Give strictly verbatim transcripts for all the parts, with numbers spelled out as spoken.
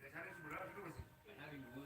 Biasanya sebelah itu masih. Ada dua.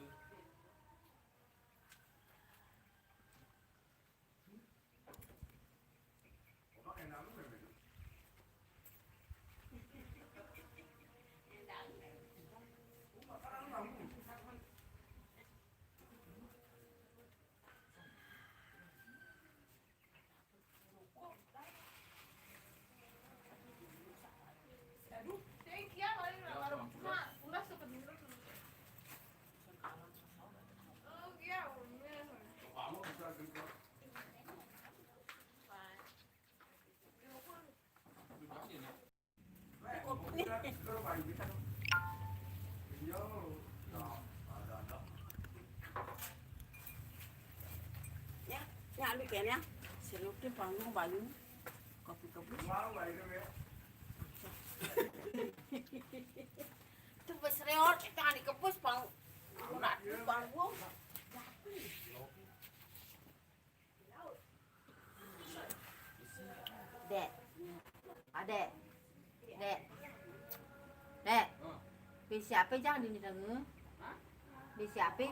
Ya, ya, lu kayaknya. Seluruh panggung bayu. Kopi-kopi. Itu bes reor, kita kan dikepus, pang-, panggung. Dek. Adek. Dek. Dek. Bisi ape jang dini denge? Bisi ape?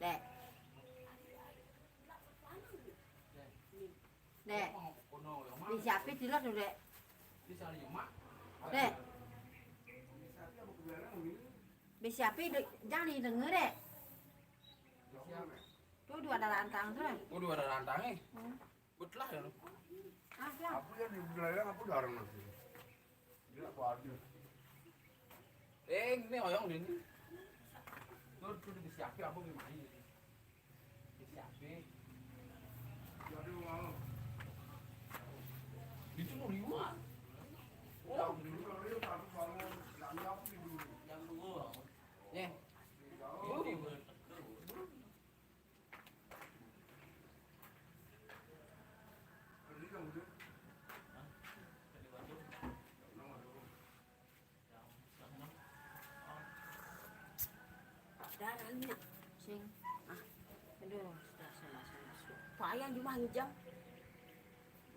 Dek. Dek. Bisi ape tilok tu, Dek? Dek. Bisi ape de-, jang didenge, Dek. Tu dua ada rantang tu, Dek. Oh, dua ada rantang, eh? Hmm. Betul lah, ya. Ah, ya. Apa yang dibilang apa darah masih? Dia apa aja? Eh, ini oyong ini. Tur, tur disiapin apa gimana ini? Disiapin. Jadi mau. Itu mau liwat. Oh, dulu kalau dia satu bangun, yang nyapu di dulu. Yang dulu. Ya. Dulu. Dah, dah, ni nak. Sing. Ah. Aduh, sudah saya masuk, masuk. Payah di manjang.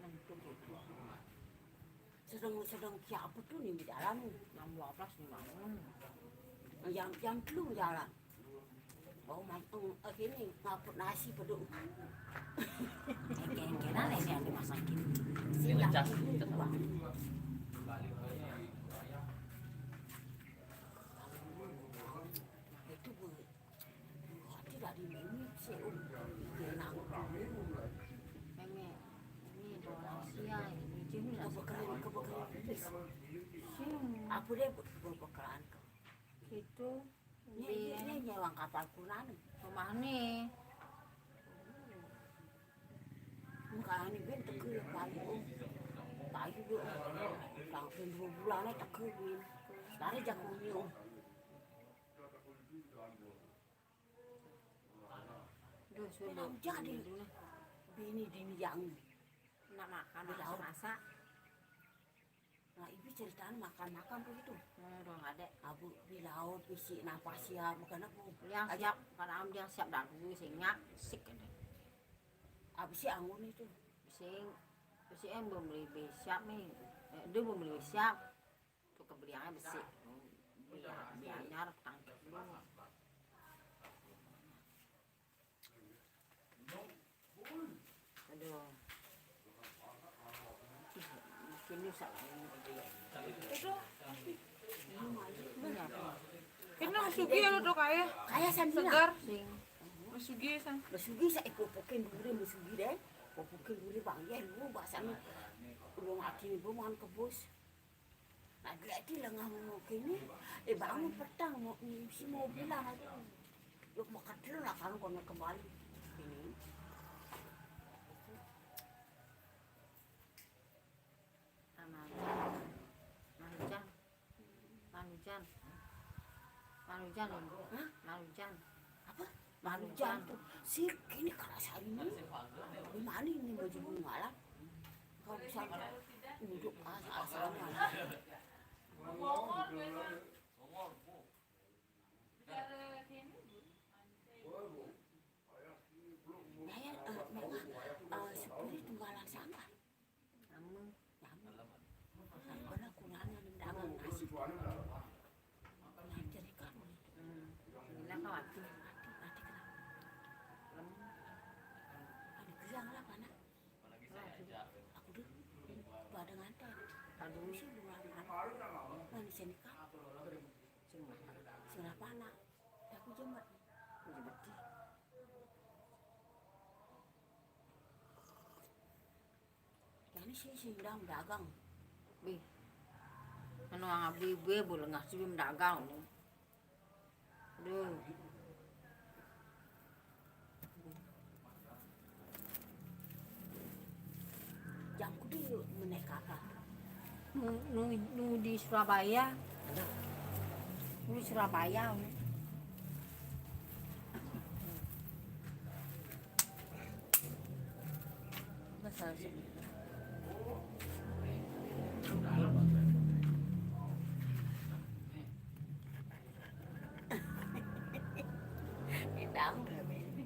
Ngantuk itu. Sedang, sedang siapa tu ni di dalam ni? Jam dua belas ni bangun. Jam, jam telu jalan. Oh, mai, oh, eh, kini ngaput nasi peduk. Kengkenan ini yang dimasakin. Siap. Itu bu-, hati dari ini sih, um, dia nang. Meme, ini orang sia, ini jenis. Kebekeran, kebekeran pipis. Hmm. Apa dia bu-, kebekeran ke? Itu. Ini, ini, ini nyewang kapal kunan. Rumah ni. Engkau ni ben teke payu. Payu dia. Sampai dua bulan ni teke ben. Lari jaku ni, oh. Duh, sudah. Jadi. Bini di yang. Nak makan, masak. Nah, ibu cerita makan-makan begitu. Hmm, dong ada. Abu di laut, isi napas ya, bukan aku. Yang siap, kalau am dia siap dagu, singap, sik ada. Habis si angun itu. Sing, si em belum beli siap nih. Eh, dia belum beli siap. Tuh kebeliannya besi. Biar, biar nyarap tangkap dulu. Aduh. Ih, makin nyusah ini. Itu. Ini apa? Ini masugi ya, lo tuh kaya. Kaya sandina. Segar. Sing. Masugi san. Masugi sa ipopokin duri masugi deh. Popokin duri bang ya lu bahasa ni. Belum mati ni belum makan kebus. Lagi-lagi lengah mau kini, eh, bangun petang, mau, si mau bilang aku. Yuk, makan dulu lah, kalau kau nak kembali. Ini. Aman. Manujan. Manujan. Manujan ini. Hah? Manujan. Apa? Manujan tuh. Si, ini kerasa ini. Di mana ini baju bungalan? Kau bisa duduk asal-asalan. Aduh, sih dua anak. Mana sih nikah? Sing, sing apa anak? Aku jemet. Aku jemet di. Ini sih sing dagang. Bih. Anu, anga bue-bue, bu lengah sih dagang nih. Aduh. Jangku dulu menaik kapal. Nu, nu, nu di Surabaya. Ada. Nu di Surabaya. Masalah sih. Ini daun berapa ini?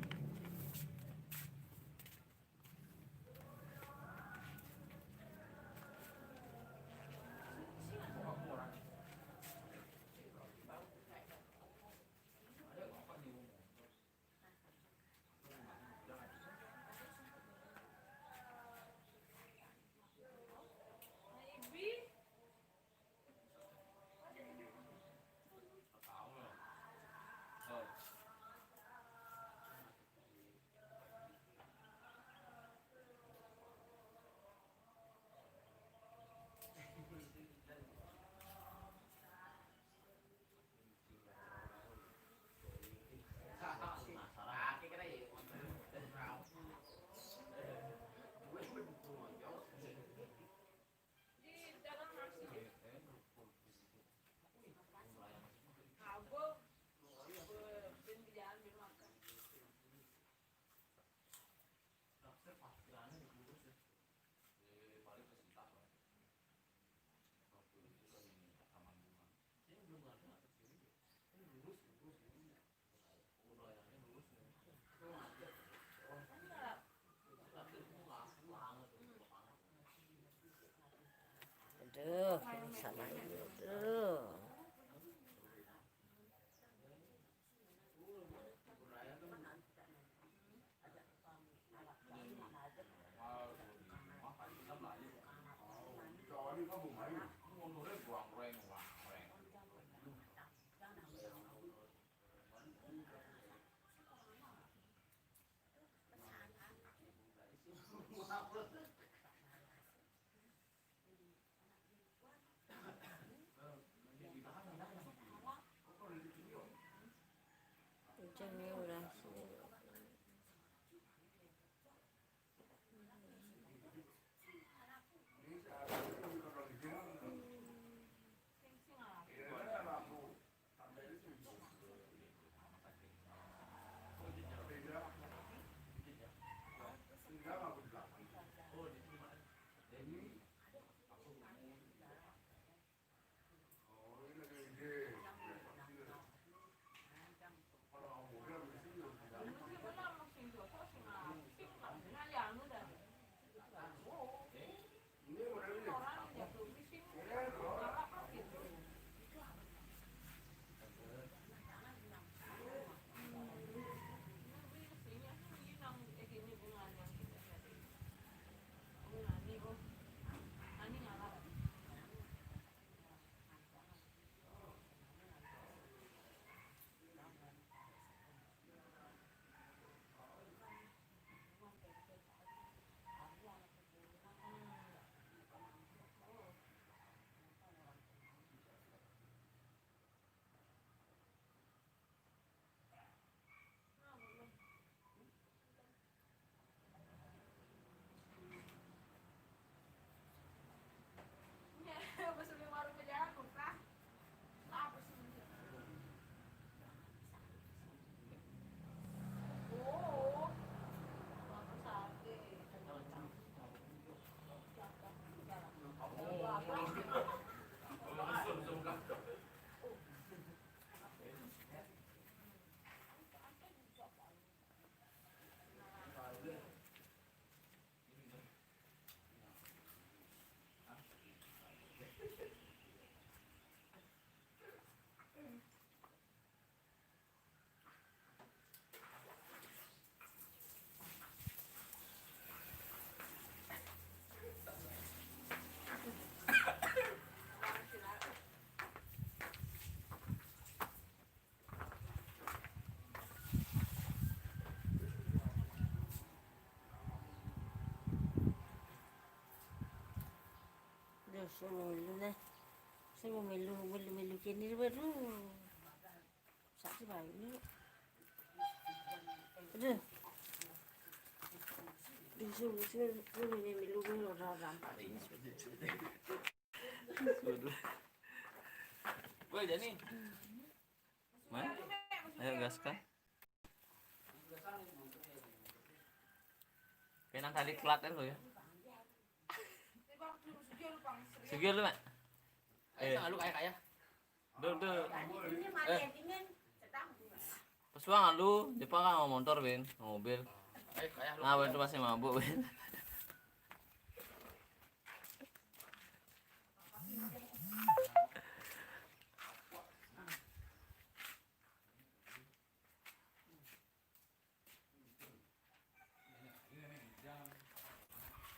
Aduh, salah ini. Aduh. Hujan ya, udah. Sing milu neh. Sing milu, milu, milu kene baru. Sak sih bae ini. Aduh. Sing, sing, sing milu, milu, milu, orang-orang. Woi, Jani. Mana? Ayo, gaskan. Kayak nang tadi telat ya lo ya. Sugih lu, Mak. Eh. Ayo, lu kayak, kayak. Duh, duh. Eh. Pas bang lu, Jepang kan mau motor, Ben, mau mobil. Ayo, kayak lu. Nah, Ben tuh masih mabuk, Ben.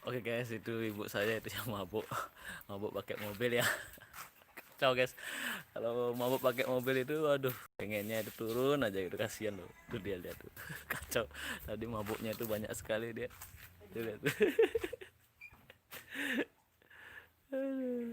Oke guys, itu ibu saya itu yang mabuk, mabuk pakai mobil ya. Kacau guys, kalau mabuk pakai mobil itu, aduh, pengennya itu turun aja gitu, kasihan loh. Tuh dia lihat tuh, kacau. Tadi mabuknya itu banyak sekali dia. Tuh lihat tuh. Aduh.